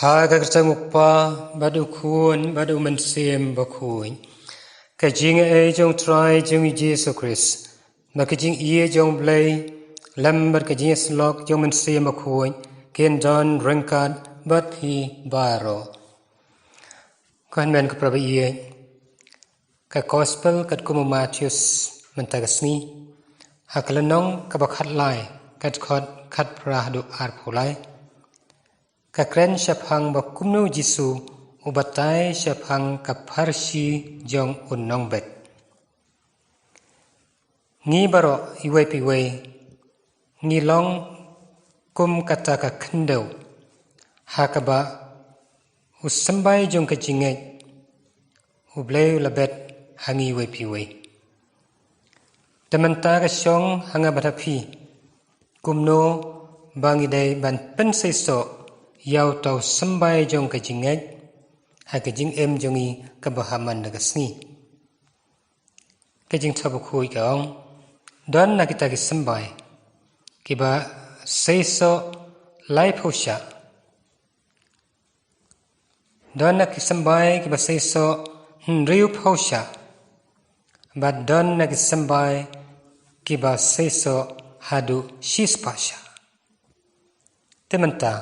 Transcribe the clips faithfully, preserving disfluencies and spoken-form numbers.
Ha ka kyrteng u Kpa, bad u Khun, bad u Mynsiem Bakhuid. Ka jingaiei jong u Trai jong ngi Jisu Khrist, bad ka jingïeit jong u Blei, lem bad ka jingïasyllok jong u Mynsiem Bakhuid, kin don ryngkat bad phi baroh. Ko hynmen ko para baieit, ka Gospel katkum u Mathaios mynta ka sngi, ha ka lynnong kaba khatlai, ka dkhot khatphra haduh arphew lai, ka kren shaphang ba kumno u Jisu u batai shaphang ka pharshi jong u nongbet. Ngi baroh iwei pa iwei ngi long kum kata ka khyndew, ha kaba u symbai jong ka jingngeit u Blei u la bet ha ngi iwei pa iwei. Te mynta ka shong ha nga bad ha phi, kumno ba ngi dei ban pynseisoh ïa uta u symbai jong ka jingngeit ha ka jingim jong ngi kaba ha man la ka sngi. Ka Jingthoh Bakhuid ka ong, don na kita ki symbai kiba seisoh laiphew shah, don na ki symbai kiba seisoh hynriewphew shah, bad don na ki symbai kiba seisoh haduh shispah shah. Te mynta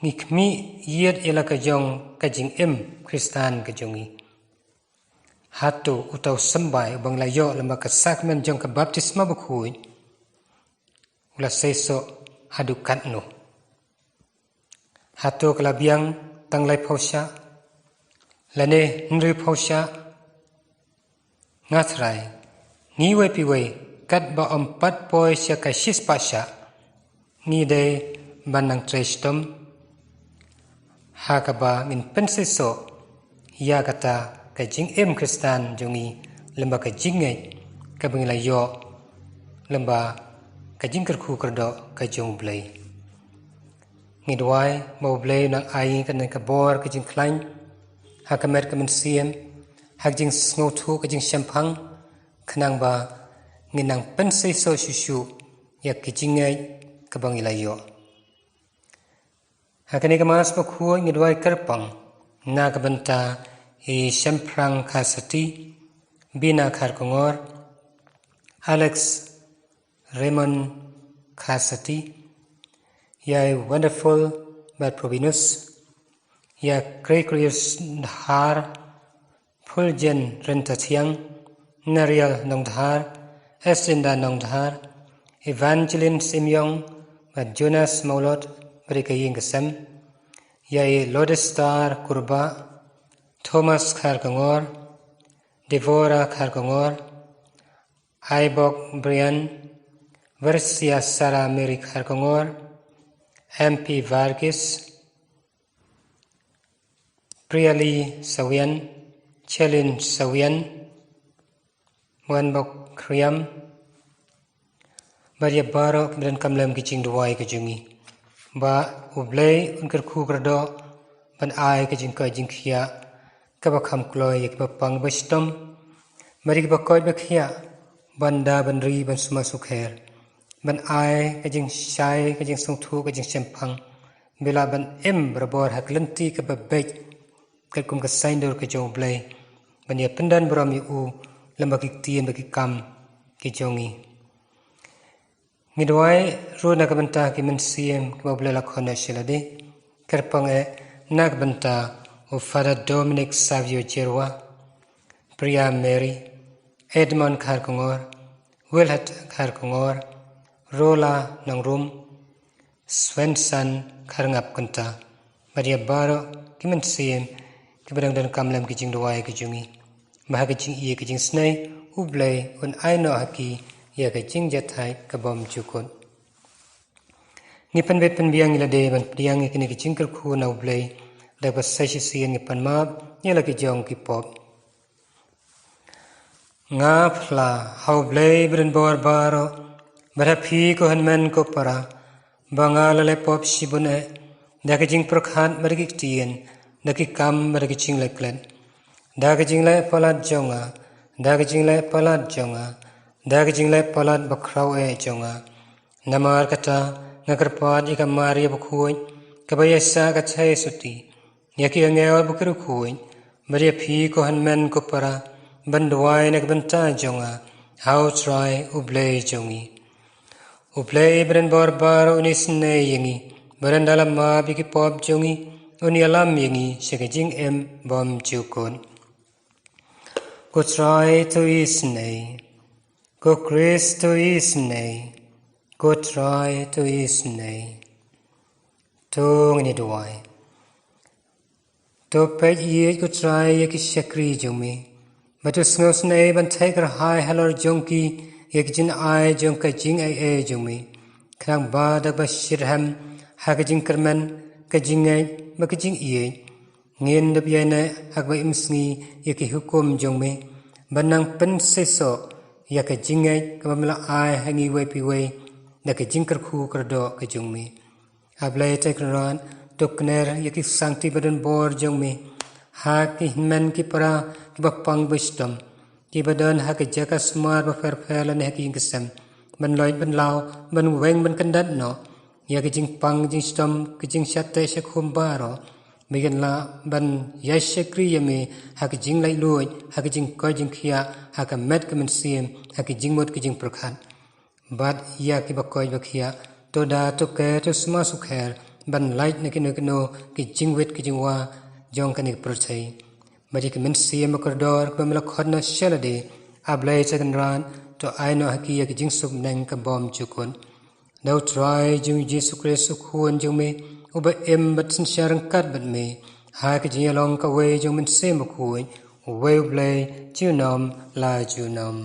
ngi khmih ïa la ka jong ka jingim Khristan ka jong ngi. Hato uta u symbai uba ngi la ïoh lyngba ka sakramen jong ka baptisma bakhuid u la seisoh haduh katno? Hato ka la biang tang laiphew shah lane hynriewphew shah? Nga trai, ngi wei pi wei, katba ym pat poi sha ka shispah shah, ngi dei ban nang trei shitom ha kaba ngin pynseisoh ïa kata ka jingim Khristan jong ngi lyngba ka jingngeit kaba ngi la ïoh lyngba ka jingkyrkhu kyrdoh ka jong U Blei. Ngi duwai ba U Blei un nang ai kane ka bor ka jingkhlaiñ ha ka met ka mynsiem, ha ka jingsngewthuh ka jingshemphang, khnang ba ngin nang pynseisoh shuh shuh ïa ka jingngeit kaba ngi la ïoh. Ha kane ka Mass bakhuid ngi duwai kyrpang na ka bynta i Shemprang Khasati, Bina Kharkongor, Alex Raymond Khasati, ïa i Wonderful bad Probinus, ïa Gregorius Dhar, Fulgen Ryntathiang, Nariel Nongdhar, Eslinda Nongdhar, Evangeline Simyong bad Jonas Maulot bad ka ïing ka sem, ïa i Lodestar Kurbah, Thomas Kharkongor, Devora Kharkongor, Aibok Brian, Versia Sarah Mary Kharkongor, M P Varghese, Priali Sawian, Chelin Sawian, Wanbok Khriam, bad ïa baroh kiba donkam lem ki jingduwai ka jong ngi, ba U Blei un kyrkhu kyrdoh ban ai ka jingkoit jingkhiah kaba kham kloi ïa kiba pang ba shitom, bad ïa kiba koit ba khiah ban da ban ri ban sumar sukher, ban ai ka jingshai, ka jingsngewthuh, ka jingshemphang, ba lah ban im barabor ha ka lynti kaba beit katkum ka saiñdur ka jong U Blei, ban ïa pyndonkam ïa u lyngba ki ktien bad ki kam ki jong ngi. Ngi duwai ruh na ka bynta ki mynsiem kiba U Blei la khot noh sha lade. Kyrpang eh na ka bynta u Father Dominic Savio Jerwa, Priya Mary, Edmond Kharkongor, Wilhad Kharkongor, Rola Nongrum, Swenson Kharngap Kynta, bad ïa baroh ki mynsiem kiba dang donkam lem ki jingduwai ki jong ngi, ba ha ka jingïeit ka jingsnei U Blei un ai noh ha ki ïa ka jingjahthait ka bymjukut. Ngi pynbeit pynbiang ïa lade ban pdiang ïa kine ki jingkyrkhu na U Blei, da kaba sa shisien ngi pan map ïa la ki jong ki pop. Nga phla ha U Blei ba donbor baroh, bad ha phi ko hynmen ko para, ba nga la leh pop shibun eh, da ki jingpyrkhat bad ki ktien, da ki kam bad ki jingleh klet, da ki jingleh palat jong nga, da ki jingleh palat jong nga, da ki jingleh palat bakhraw eh jong nga. Namar kata nga kyrpad ïa ka Maria bakhuid, kaba ïaishah ka thei suti ïa ki angel bad ki riewkhuid, bad ïa phi ko hynmen ko para, ban duwai na ka bynta jong nga ha U Trai U Blei jong ngi. U Blei ba donbor baroh un isynei ïa ngi, ba don da la map ïa ki pop jong ngi, un ïalam ïa ngi sha ka jingim bymjukut. Ko Trai to isynei. Ko Khrist to isynei. Ko Trai to isynei. To ngin ïa duwai. To peit ïeit ko Trai ïa ki shakri jong me, bad to sngewsynei ban theh kyrhai halor jong ki ïa ki jingai jong ka jingaiei jong me, khnang ba da kaba shitrhem ha ka jingkyrmen, ka jingngeit bad ka jingïeit, ngin da ïaineh ha kaba im sngi ïa ki hukum jong me, ban nang pynseisoh ïa ka jingngeit kaba me la ai ha ngi uwei pa uwei da ka jingkyrkhu kyrdoh ka jong me. A Blei Trai Kynrad, to kner ïa ki sangti ba donbor jong me ha ki hynmen ki para kiba pang ba shitom, kiba don ha ki jaka sumar bapher bapher lane ha ki ïing ki sem, ban loit ban law, ban weng ban kyndat noh ïa ki jingpang jingshitom, ki jingshah teh shah khum baroh, ba kin lah ban ïa shakri ïa me ha ki jinglaitluid, ha ki jingkoit jingkhiah, ha ka met ka mynsiem, ha ki jingmut ki jingpyrkhat. Bad ïa kiba koit ba khiah, to da to ker to sma sukher ban lait na kino kino ki jingwit ki jingwa jong kane ka pyrthei. Bad ïa ki mynsiem ba kordor kiba me la khot noh sha lade, A Blei Trai Kynrad, to ai noh ha ki ïa ki jingsuk bneng ka bymjukut. Da U Trai jong ngi U Jisu Khrist U Khun jong me, uba im bad synshar ryngkat bad me ha ka jingïalong kawei jong U Mynsiem Bakhuid, uwei U Blei, junom la junom.